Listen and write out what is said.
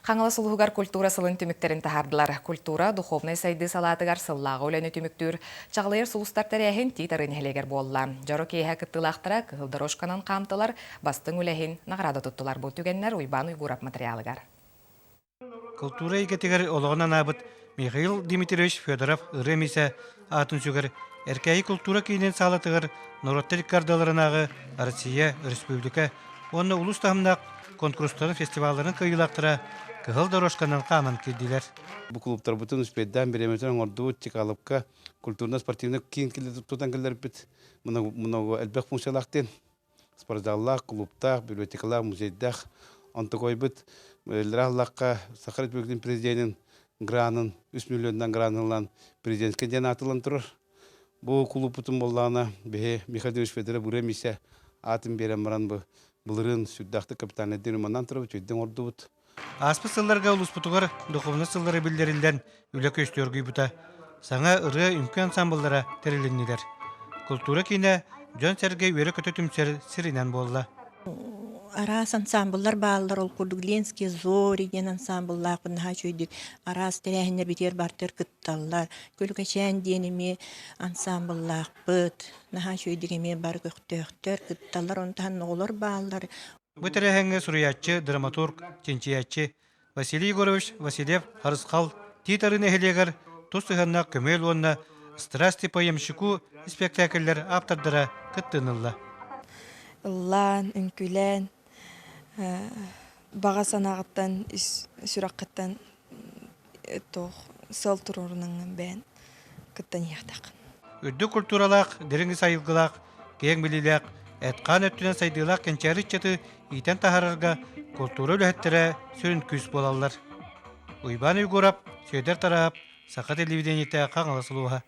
Хаҥалас улууһугар культура сылын түмүктэрин таһаардылар. Культура духовнай сайдыы салаатыгар сыллааҕы үлэни түмүктүүр Чаҕылыйар сулустар тэрээһин Тиит Арыы нэһилиэгэр буолла. Дьоро киэһэ кыттыылаахтара кыһыл дорожканан хаамтылар, бастыҥ үлэһин наҕараада туттулар. Бу түгэннэр Уйбаан Уйгуурап материалыгар. Култуура эйгэтигэр олоҕун анаабыт Михаил Дмитриевич Федоров ырыа миисэ аатын сүгэр Эркээйи култуура киинин саалатыгар норуоттар икки ардыларынааҕы Россия, республика уонна улуус таһымнаах конкурстарын, фестивалларын кыайыылаахтара кыһыл дорожканан хааман киирдилэр. Бу клубтарбытын успейдаан бириэмэтин оҥордубут Чекаловка культурно-спортивный киин тутан киллэрбит много элбэх функциялаах диэн спортзаллаах, клубтаах, библиотекалаах, музейдаах. Онтукойбут Иллэрэ Саха Республикатын президенин гранын 3 миллионнан гранын ылан президентскэй диэн аатылан турар. Бу кулууппутун буоллаҕына биһи Михаил Ильич Федоров Ырыа Миисэ аатын биэрэн баран бу былырыын сүрдээхтик капитальнайдыыр манан турабыт, үчүгэйдик оҥордубут. Ааспыт сылларга улууспутугар духовнай сыллары биллэриллэн үлэ көстүү оргуйбута. Саҥа ырыа-үҥкүү ансаамбыллара тэрилиннилэр. Култуура киинэ дьон-сэргэ үөрэ-көтө түмсэр сиринэн буолла. Араас ансаамбыллар бааллар, ол курдук Ленские зори диэн ансаамбыллаахпын наһаа үчүгэйдик араас тэрээһиннэрбитигэр бартыгар кытталлар. Көлүкэчээн диэн эмиэ ансаамбыллаахпыт, наһаа үчүгэйдик эмиэ бары көхтөөхтөр, кытталлар, ону таһынан оҕолор бааллар. Бу тэрээһиҥҥэ суруйааччы, драматург, чинчийээччи Василий Егорович Васильев Харысхал Тиит Арыы нэһилиэгэр тус сыһыаннаах көмүөл уонна «Страсти по ямщику» испэктээкиллэр ааптардара кыттыыны Ыллаан, үҥкүүлээн, баҕа санааҕыттан, ис сүрэххиттэн туох сыал туруорунаҥҥын бэйэн кыттан иһиэхтэххин. Үрдүк культуралаах, дириҥ ис айылгылаах, киэҥ билиилээх, эт-хаан өттүнэн сайдыылаах кэнчээри ыччаты иитэн таһаарарга култуура үлэһиттэрэ сүрүн күүс буолаллар. Уйбаан Уйгурап, Сүөдэр Тараап, Саха телевидениетэ Хаҥалас улууһа.